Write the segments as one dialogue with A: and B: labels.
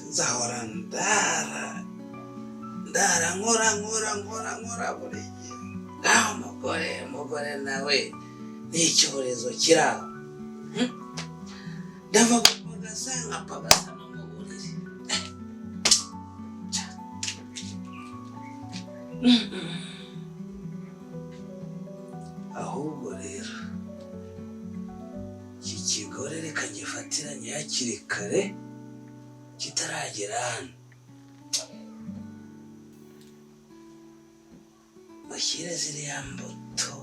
A: Nzahora ndara ndara, nkora nkora nkora nkora buri gihe. Ngaho umugore, umugore nawe ni icyorezo kiri aho. Ndava gupagasa, nkapagasa no mu buriri. Ahubwo rero iki kigore reka gifatiranye hakiri kare kitaragera hano, bashyire ziriya mbuto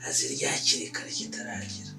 A: azirya hakiri kare kitaragera.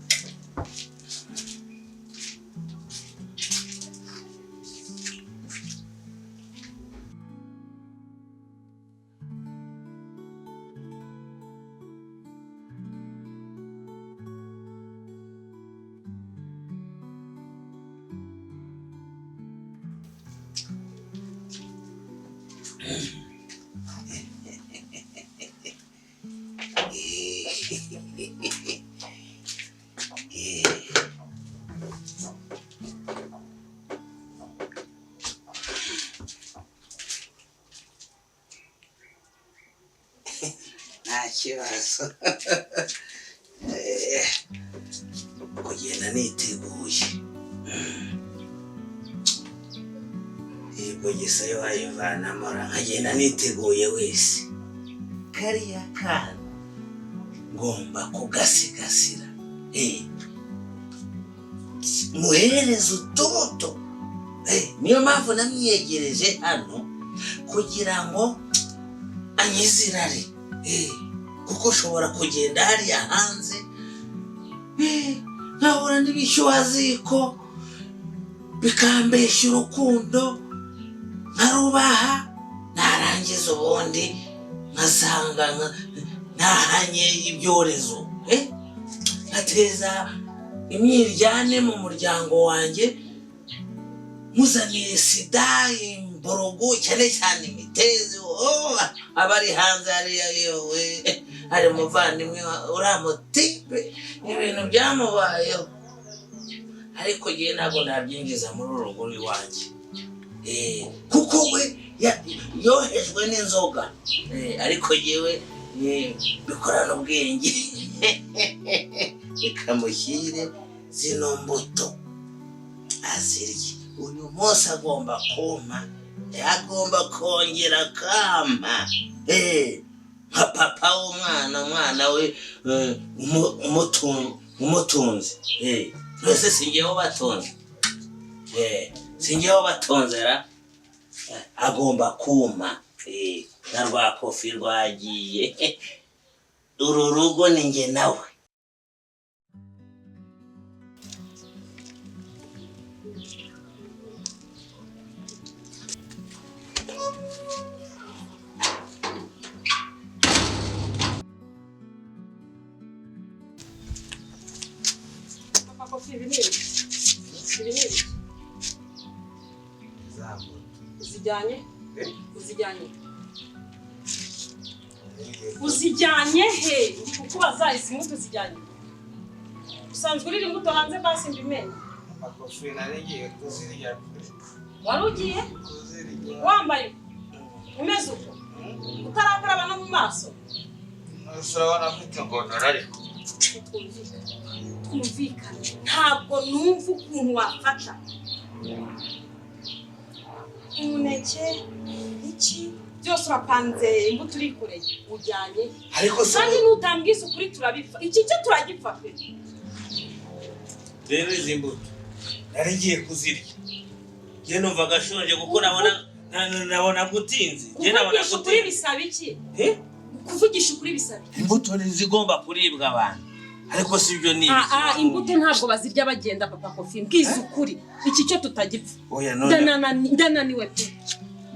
A: Nta kibazo. Kugenda niteguye. Iyi bogisa yo wayivanamo, nkagenda niteguye wese. Kariya kana ngomba kugasigasira, muhereze utubuto. Niyo mpamvu namwiyegereje hano kugira ngo ankize irari, kuko ushobora kugenda hariya hanze, nkahura n'ibishyuhaziko bikambeshya urukundo, nkarubaha, narangiza ubundi nkasanga ntahanye ibyorezo, nkateza imyiryane mu muryango wanjye, muzaniye sida, imborogo, cyane cyane imitezi. Oh, abari hanze hariya, yewe, hari umuvandimwe uriya mutipe ibintu byamubayeho, ariko njyewe ntabwo nabyinjiza muri uru rugo iwanjye, kuko we yohejwe n'inzoga, ariko njyewe bikorana ubwenge. Reka mushyire zino mbuto azirye. Uyu munsi agomba kumpa, agomba kongera akampa nka papa w'umwana, umwana we umutunze. Twese si njyewe ubatunze, si njyewe ubatunze ra. Agomba kumpa na rwa kofi rwagiye. Uru rugo ni njye nawe.
B: Papa Kofi, ibi ni ibiki? Ibi ni ibiki? Uzijyanye? Uzijyanye? Uzijyanye he? Ndi kukubaza, izi mbuto uzijyanye? Usanzwe urira imbuto hanze basi mbimenye.
A: Kofi, nari kuzirya.
B: Wari ugiye?
A: Kuzirya.
B: Wambaye umeze uko? Utarakaraba no mu maso?
A: Urabona afite ingonora ariko.
B: Twumvikane. Ntabwo numva ukuntu wafata umuneke, iki byose urapanze, imbuto urikoreye, ujyanye.
A: Ariko se
B: Kandi nutambwiza ukuri turabipfa. Iki cyo turagipfa pe.
A: Rero izi mbuto nari ngiye kuzirya, njye numvaga ashonje kuko nabona gutinze, njye nabona
B: Kuvugisha ukuri
A: gutinze.
B: bisaba iki?
A: Eh?
B: Kuvugisha ukuri bisaba iki?
A: Imbuto ntizigomba kuribwa abantu, ariko si ibyo ni
B: Ah, ah, imbuto ntabwo bazirya bagenda. Papa Kofi, mbwiza ukuri, iki cyo tutagipfa.
A: Oya, none
B: Ndananiwe pe.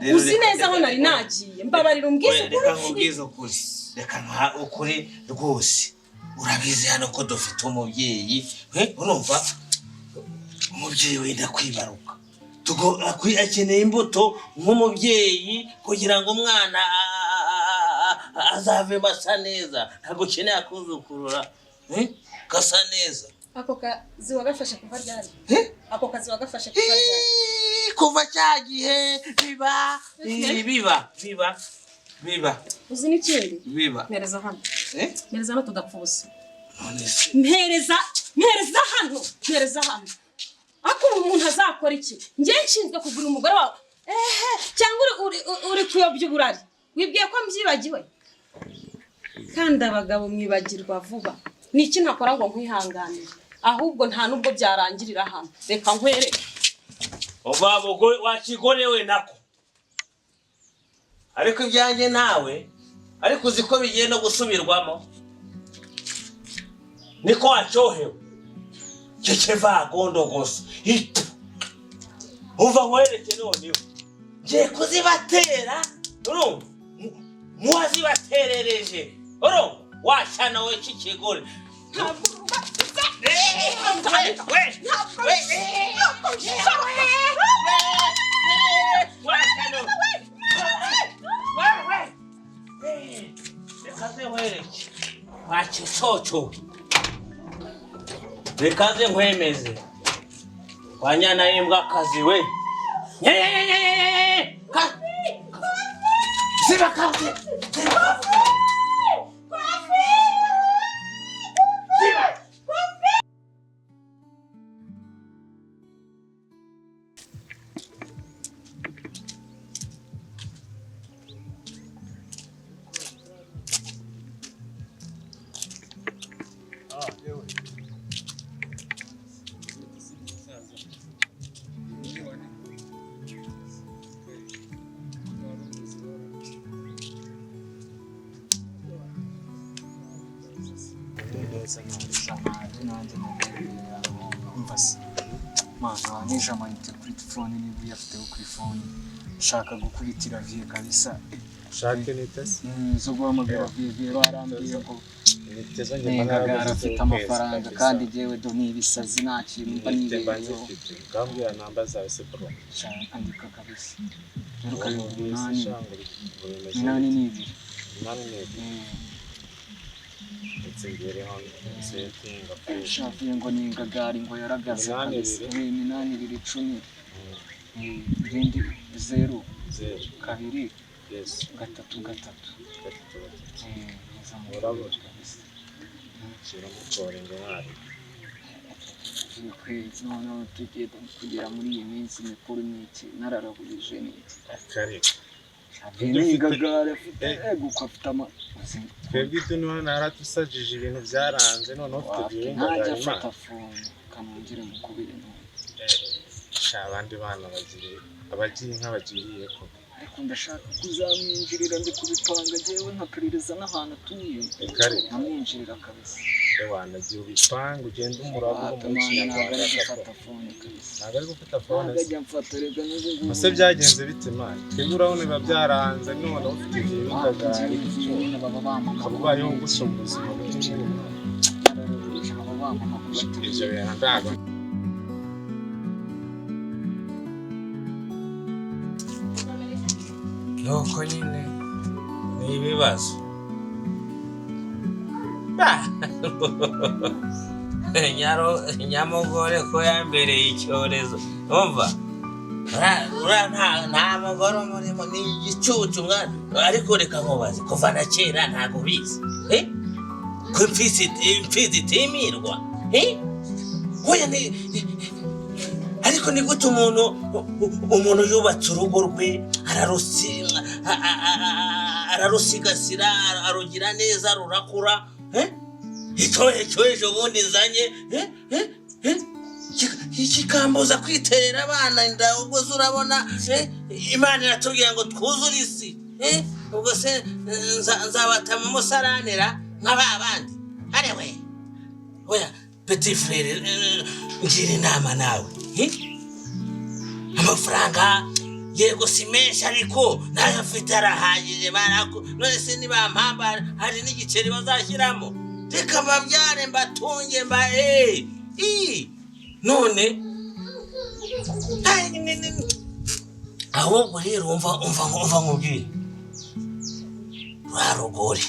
A: Rero
B: Uzi neza aho nari nagiye, mbabarira umbwize
A: Oya, reka
B: ukuri.
A: nkubwize ukuri, reka nka ukuri rwose. Urabizi hano ko dufite umubyeyi, urumva, umubyeyi wenda kwibaruka. Akeneye imbuto nk'umubyeyi kugira ngo umwana azavemo asa neza. Ntabwo ukeneye akuzukurura, gasa neza.
B: Ako kazi wagafashe kuva ryari? Ako kazi wagafashe kuva ryari?
A: Kuva cya gihe biba biba biba biba.
B: Uzi n'ikindi?
A: Biba.
B: Mpereza hano. Mpereza hano tudapfa ubusa.
A: None se
B: Mpereza, mpereza hano, mpereza hano. Ako ubu umuntu azakora iki? Njye nshinzwe kugura umugore wawe. Ehe, cyangwa uri kuyobya uburari. Wibwiye ko mbyibagiwe? Kandi abagabo mwibagirwa vuba. Niki ntakora ngo nkwihanganire? Ahubwo nta nubwo byarangirira hano. Reka nkwereke.
A: Uva mugore wakigorewe nako. Ariko ibyanjye nawe, ariko uzi ko bigiye no gusubirwamo. Niko wacyohewe. Cece vagondogosa. Itu. Uva nkwereke noneho. Ngiye kuzibatera, urumva? Muwazibaterereje. Urumva? Washyana we cy'ikigore.
B: Ntabwo
A: Reka nze nkwereke. Wakicoco. Reka nze nkwemeze. Wanyana y'imbwa kazi we. Ziba kazi. Ziba. Ziba.
C: Mana nije amayinite kuri telefone niba uyafiteho kuri fone shaka gukubitira vie kabisa.
D: Ushake nitese
C: Zo guhamagara vie vie barambwiye ngo
D: niteze njye
C: Ngagara afite amafaranga kandi jewe do ni ibisazi nta kintu mba nibereyeho.
D: Ngambwira namba zawe se bro.
C: Andika kabisa. Zeru karindwi umunani umunani n'ibiri
D: umunani n'ibiri ndetse ngereho nsetinga
C: shavuye ngo ni Ngagari ngo yaragaze kabisa. 8 2 10 irindi 0
D: 0
C: 2
D: yes
C: 3 3
D: 3 3.
C: Urabona kabisa.
D: Kiramukora ingwari.
C: Kwezi noneho tugiye kugera muri iyi minsi mikuru n'iki nararahurije n'iki.
D: Akari.
C: Ngagara afite ego ko afite ama
D: twebwe ibyo niho naratusajije ibintu byaranze noneho ufite
C: Ngagara ntajya afata phone kanongere mukubire none.
D: Sha abandi bana bagiriye abagiye inka bagiriye ko.
C: Ariko ndashaka kuzamwinjirira ndi kubipanga jewe nkaperereza n'ahantu atuye. Nkamwinjirira kabisa.
D: Ewa nagiye ubipanga ugenda umuraba mu Kinyarwanda.
C: Ntabwo ari gufata phone kabisa.
D: Ntabwo ari gufata phone.
C: Ntabwo ajya mfata rega n'ubu ngubu.
D: Ese byagenze bite man? Twebwe urabona biba byaranze none ufite ibintu Ngagari.
C: Baba
D: ubayeho gusumba ubuzima bw'umuntu. Ibyo bintu ntabwo.
A: Nuko nyine ni ibibazo. Nyamugore ko yambereye icyorezo. Umva nta mugore umurimo ni igicucu mwana. Ariko reka nkubaze kuva na kera ntabwo ubizi ko imfizi itimirwa. Ariko ni gute umuntu yubatse urugo rwe ararusigasira arugira neza rurakura icyo ejo bundi nzanye kikambuza kwiterera abana inda. Ubwo se urabona Imana iratubwira ngo twuzure isi, ubwo se nzabatama umusaranira nka ba bandi. Arewe oya petit frere, ngira inama nawe. Amafaranga yego si menshi ariko nayo afite arahagije barako. None se nibampamba hari n'igiceri bazashyiramo? Reka mbabyare mbatunge mba none ahubwo rero umva nkubwire rwa rugore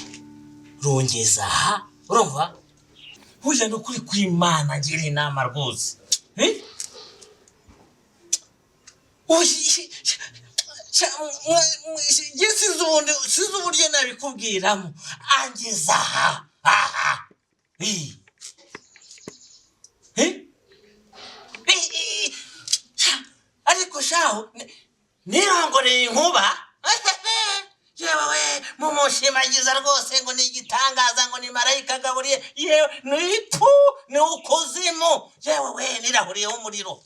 A: rungeza aha urumva Burya ni ukuri kw'Imana, ngira inama rwose. Eh? Oya, njye sinzi ubundi, sinzi uburyo nabikubwiramo. Angeza aha aha. Eh. Eh? Eh, eh, sha, ariko shaho nirongoreye inkuba. Yewe we, mumushimagiza rwose ngo ni igitangaza, ngo ni marayika agaburiye. Yewe, ni ipu, ni ukuzimu. Yewe we, nirahuriyeho umuriro.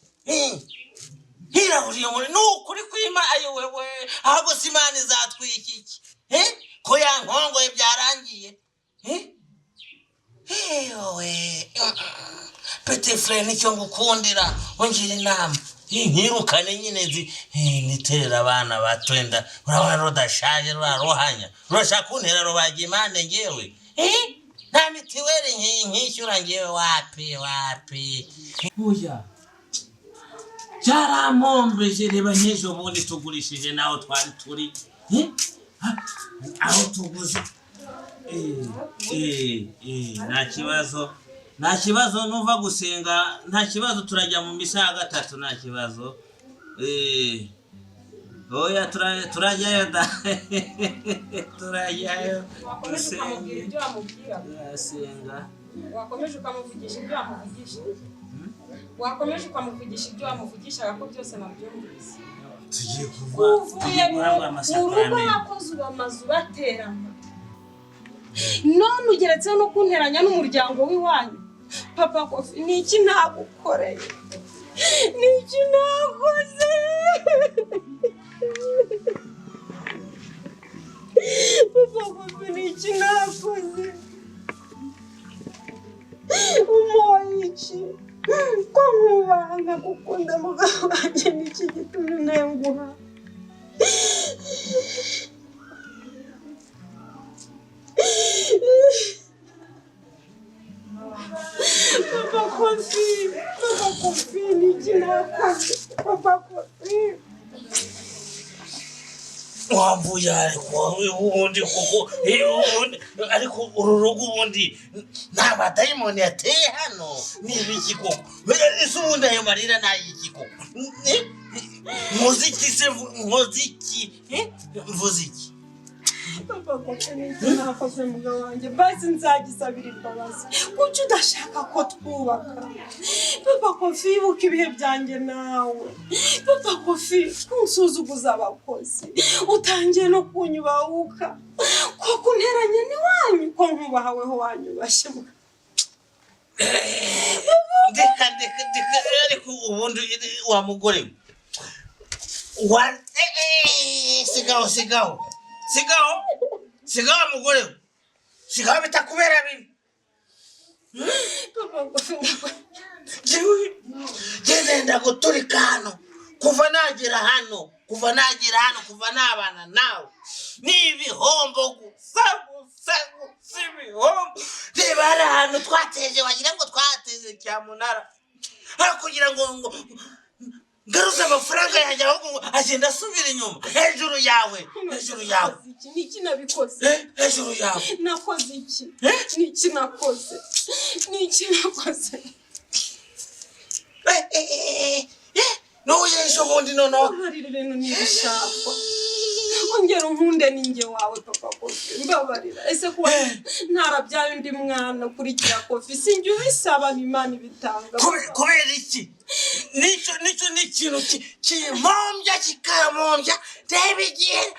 A: Nirahuriye umuriro, ni ukuri kwima. Ayo wewe, ahubwo si Imana izatwika iki? Eh? Ko yankongoye byarangiye. Eh? Yewe, petit frère, nicyo ngukundira, ungira inama. Nkirukane nyine nzi niterera abana bato. Wenda urabona rudashaje, rurarohanya, rurashaka kuntera rubaga impande. Ngewe nta mitiweli nkishyura ngewe. Wapi wapi, oya, byaramombeje. Reba nk'ejo bundi tugurishije naho twari turi. Eh? Aho tuguze. Nta kibazo, nta kibazo. Nuva gusenga nta kibazo, turajya mu misa ya gatatu, nta kibazo. Oya, turajyayo da, turajyayo.
B: Wakomeje ukamubwira ibyo wamubwira.
A: Turasenga.
B: Wakomeje ukamuvugisha ibyo wamuvugisha. Wakomeje ukamuvugisha ibyo wamuvugishaga, ko byose nabyumvise.
A: Tugiye kuva
B: Uvuye
A: tugiye guhabwa
B: mu rugo,
A: amasakaramentu.
B: Abakozi ubu amazu baterana, none ugeretseho no kunteranya n'umuryango w'iwanyu. Papa Kofi, ni iki nagukoreye? Ni iki nakoze? Papa Kofi, ni iki nakoze? Umoye iki ko nkubaha, nkagukunda, mugabo wanjye? Ni iki gitumye untenguha? Papa Kofi, Papa Kofi, ni iki nakoze? Papa Kofi.
A: Wamvuye, ariko ubundi kuko ubundi, ariko uru rugo ubundi nta badayimoni yateye hano? Ni ibiki koko? Ese ubundi ayo marira ni ay'iki koko? Nkoze iki se? Nkoze iki? Mvuze iki?
B: Papa Kofi, ni iki nakoze, mugabo wanjye? Basi nzagisabira imbabazi. Kuki udashaka ko twubaka? Papa Kofi, ibuka ibihe byanjye nawe. Papa Kofi, kunsuzuguza abakozi, utangiye no kunyubahuka koko, unteranye n'iwanyu, ko nkubahaweho wanyubashye?
A: Ndeka, ndeka, ndeka. Ariko ubundi wa mugore we, wa sigaho, sigaho, sigaho, sigaho, mugore we, sigaho, bitakubera bibi.
B: Papa Kofi,
A: Jewe genda guturika hano. Kuva nagera hano, kuva nagera hano, kuva nabana nawe, ni ibihombo gusa gusa gusa, ibihombo. Reba hari ahantu twateje, wagira ngo twateje cyamunara. Aho kugira ngo ngaruze amafaranga yanjye, ahubwo ngo agenda asubira inyuma. Hejuru yawe, hejuru yawe.
B: Iki ni iki nabikoze?
A: Hejuru yawe.
B: Nakoze iki?
A: Eh?
B: Ni iki nakoze? Ni iki nakoze?
A: N'ubu ejo bundi noneho.
B: Mbabarira, ibintu ntibishakwa. Ongera unkunde, ninjye wawe, Papa Kofi, mbabarira. Ese kuba ntarabyaye undi mwana ukurikira Kofi, sinjye ubisaba, ni Imana ibitanga.
A: Kubera iki? Nicyo ni ikintu kimpombya, kikampombya. Reba igihe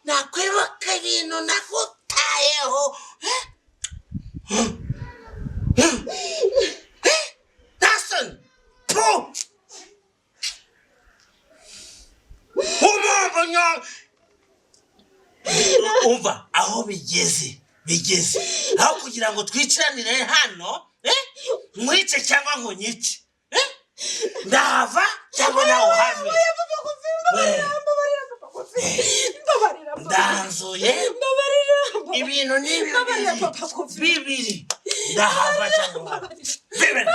A: nakwibuka ibintu nagutayeho. Nta soni pu umwumva umva aho bigeze, bigeze aho kugira ngo twicaranire hano, nkwice cyangwa ngo nyice, ndahava cyangwa nawe uhave.
B: Mbabarira, Papa Kofi, mbabarira.
A: Ndanzuye.
B: Mbabarira.
A: Ibintu ni
B: Mbabarira.
A: bibiri.
B: Papa Kofi.
A: Bibiri, ndahava cyangwa uhave. Bibiri,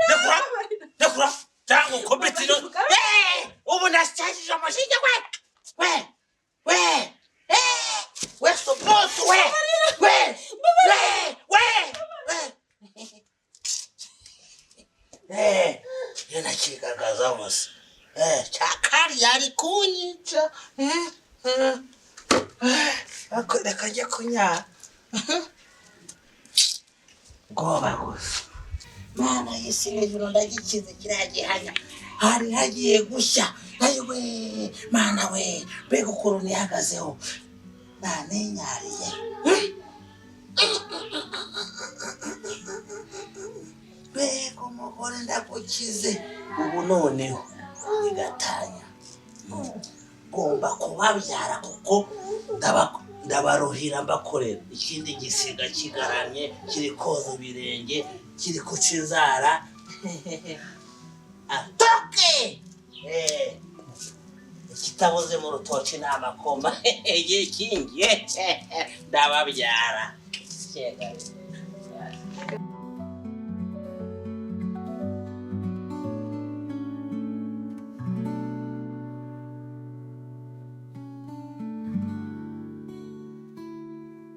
A: ndekura, ndekura cyangwa ukubite ino. Ubu ndasyagije amashinge. We we we, we suputu, we we we we we. Iyo nakigaragaza gusa. Cyakari yari kunyica. Reka njye kunyara. Bwoba gusa. Mana y'isi n'ijuru, ndagikize kiriya gihanya. Hari hagiye gushya. Ayiwe, mana we, mbega ukuntu nihagazeho. Naninyariye. Mbega umugore, ndagukize. Ubu noneho bigatanya. Ngomba kubabyara kuko ndabaruhira mbakorera. Ikindi gisiga kigaramye kiri koza ibirenge, kiri kuca inzara. Atoke! Ikitabuze mu rutoki ni amakoma. Igihe kingiye ndababyara.